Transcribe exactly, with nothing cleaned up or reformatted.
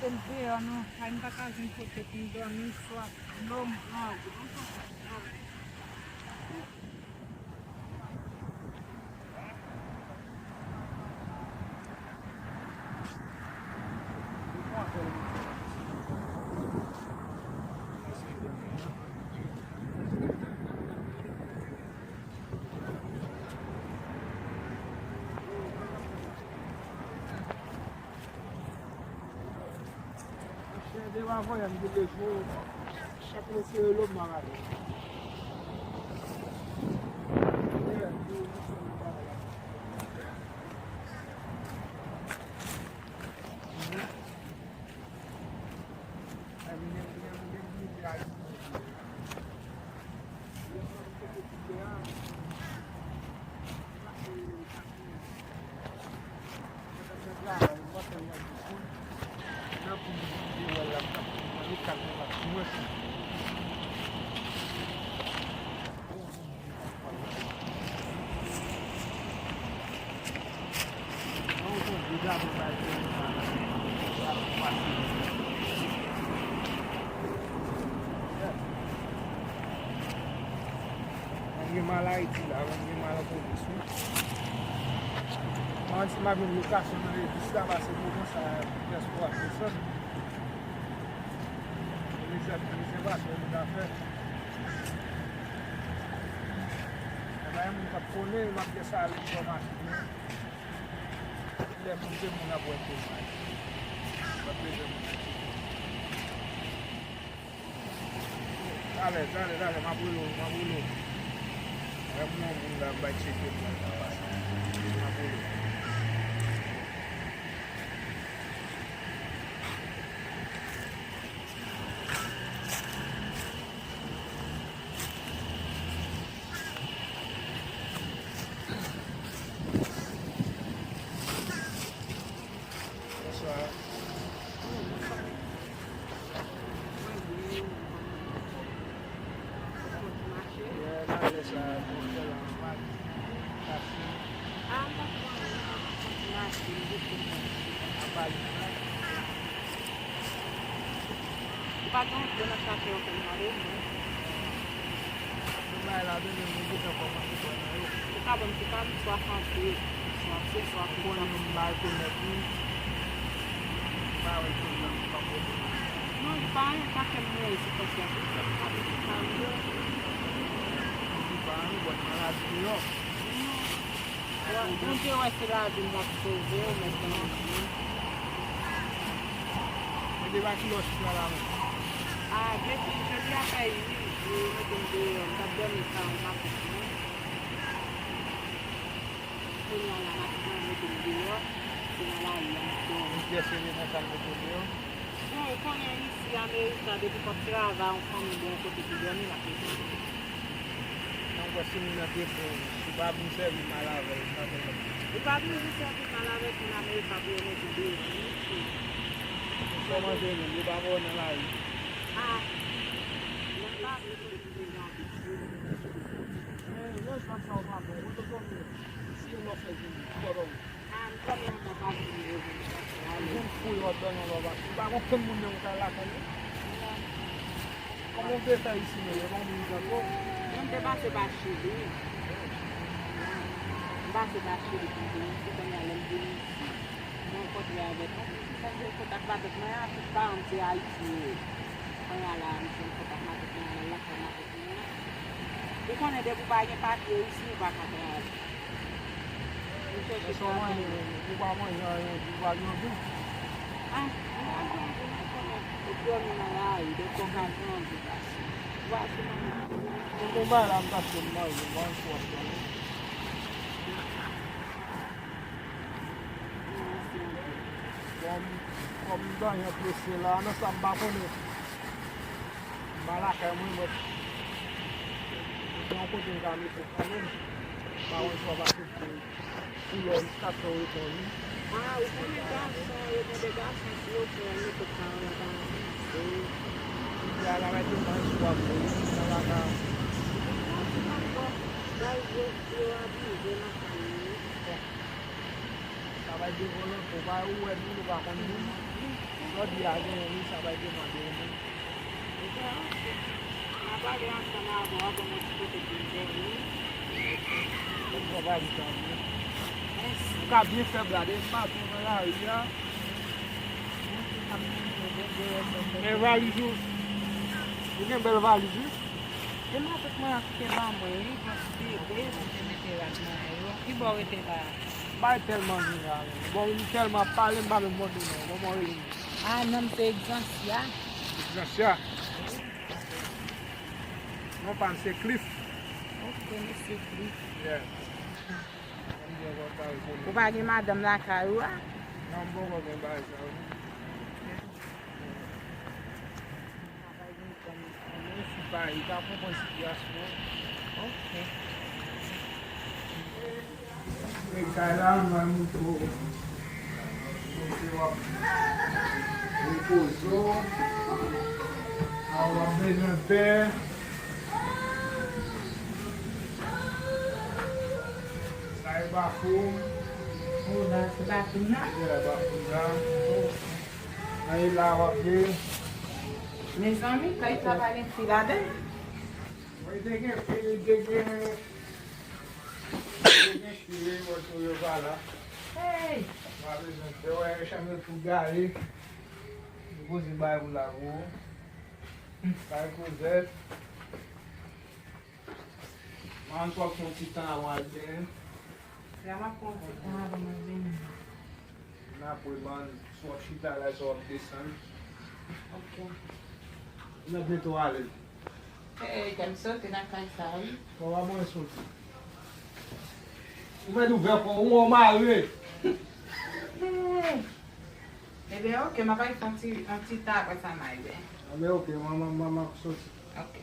M deyò nan kay, m pa ka jwenn kote pou m dòmi, m swaf dlo, m grangou. Chè de pa voye m de lejou. Chak mwen sere lòm nan lari. Mwen gen mal Ayiti la, mwen gen mal an pwovens wi. Mwen di m ap jwenn lokasyon nan legliz la, pase moman sa pyès twa desann. Mizè, mizè pase moun afè. Ebyen moun k ap konnen, m ap gen sa ale pou machin. Lè moun se moun ap wè tou mal. Mwen bezwen moun nan tcheke. Talè, talè, talè, m ap rele w, m ap rele w. Lè m wè moun la, m bay tcheke m nan pase. M ap rele w. Bonswa. Yeah, talè sa, bon, talè anpil. Pase. Ou pa gen yon dlo nan chakè yo pou m mande w, non? Pou bay la, demen mwen gentan kòmanse bwè nan yo. Ou ka ban m ti kal, swa franse, swa se, swa konnen m bay konèt wi. M pa wè l konn nan, m pa konnen. Non, li pa anyen, pa fè m mouri sou kòs la. Ou ka ban m ti kal, non. Li pa anyen, bòt maladi deyò. Non. Bondye wè se lavi m w ap sove w, mèt nan lavi m. Mwen debake lòt chita la, mwen. A, depi jodi a fè uit jou, yo mete m deyò, m t ap dòmi kay yon matant mwen. Kounye a la, matant mwen mete m deyò, se nan lari a m ap dòmi. Mizè sere nan sa l mete w deyò. Bon, ou konnen isi Amerik la, depi w p ap travay, yon fanmi ba w kote pou dòmi, l ap mete w deyò. Donk, si moun nan te bon, si w pa vin sèvi mal avè l, sa fè l ap. Ou pa bezwen sèvi mal avèk moun Amerik la pou yo mete w deyò, non, mesye. Ou fè manje menm, yo pa ba w nan lari. A, mwen pa vle kote pou deja abitye. Men, lè sa sa w pa bon, ou te konnen, si yo lòfè vini, ou pa ba w. Jen fou yo ap dòmi anba bak. Ou pa gen okenn moun nan yon kay lakay ou? Kòman w te fè isi menm? E pa yon moun ki tankou w? Mwen te pase pa Chili. M pase pa Chili pou m vin isi, kounye a lè m vin isi, m rankontre avèk yon pitit sa ki gen kontak matant mwen an, tout paran m se Ayiti yo ye. Kounye a la, m jwenn kontak matant mwen an nan lakay matant mwen an. Ou konnen depi w pa gen papye isi, ou pa ka travay. M chèche travay. Ou pa manje anyen, ou pa grangou. A, m pa grangou, non, konnen. Ou dòmi nan lari, depi w ka grangou, pase. Ou pa sou manje. Mwen gen bagay la, m ta fè m manje, m pa konn si w ap grangou. Kòm, kòm m gen anyen prese la, nan sa m pa konnen. M pa lakay mwen, mwen gen yon kote m ka mete kanmenm. M pa konn si w ap aksepte koulè w jiskaske w reponn wi. A, ou konnen gason, yo gen de gason, si yo pran, yo mete kanmenm pa aksepte. Koulye a la, mete manch w ap voye nan lakay. Gason nan bò, bay yo, yo abize nan kay yo. Travay de vòlò, ou pa ou wè moun, ou pa konn moun. Jodi a genyen wi, sa bay demande wi. Ebyen, ok. N a pale ansanm avè w, ban m yon ti kote pou m dèyè wi. Ou pran pa di tan wi. Mèsi. Ou ka byen fè gade, m pa tou nan lari a. Mwen tou m ap montre w byen dèyè sa m mete. Men valiz ou. Ou gen bèl valiz wi. E matant mwen an ki te ban mwen wi, kantite de pou te mete rad nan men yo. Ki bò w rete la a? M pa tèlman vin la menm. Bon, m tèlman ap pale, m pa menm mande non. Kòman w rele? Ah, non m se Exancia. Exancia? Non pa m se Cliff. Ok, mesye Cliff. Yeah. Ou pa gen madanm lakay ou a? Non, m poko gen bagay sa yo. Travay gen tan. Mwen si pa, li ka konprann sitiyasyon. Ok. Men kay la, mwen montre w. Kote w ap repoze w. A w ap bezwen pè. Sa e bafou. Oh, la, se bafou nan? Yeah, bafou nan. Oh. Nan e la w ap ye. Mezanmi, kay sa pa gen fi ladan? Wi, te gen fi, te gen, te gen fi, wi, mwen tou yo pa la. Hey! Pa bezwen pè, wè, chanm yo tou gaye. Yo poze bagay pou la pou ou. Bay kouzèt. Mwen ann fòk yon ti tan avan al benyen. La m ap pran yon ti tan avan m al benyen. N ap wè bann, sou w ap chita la, sou w ap desann. Ok. N ap byen tou alèz. Hey, kèm sote nan kay sa, wi. Bon, w ap mwen soti. Ou mèt ouvè kò w, ou mare. Ebyen, ok, m ap al fè yon ti, yon ti tan apre sa, m al benyen. Anben, ok, m, m, m, m ap soti. Ok.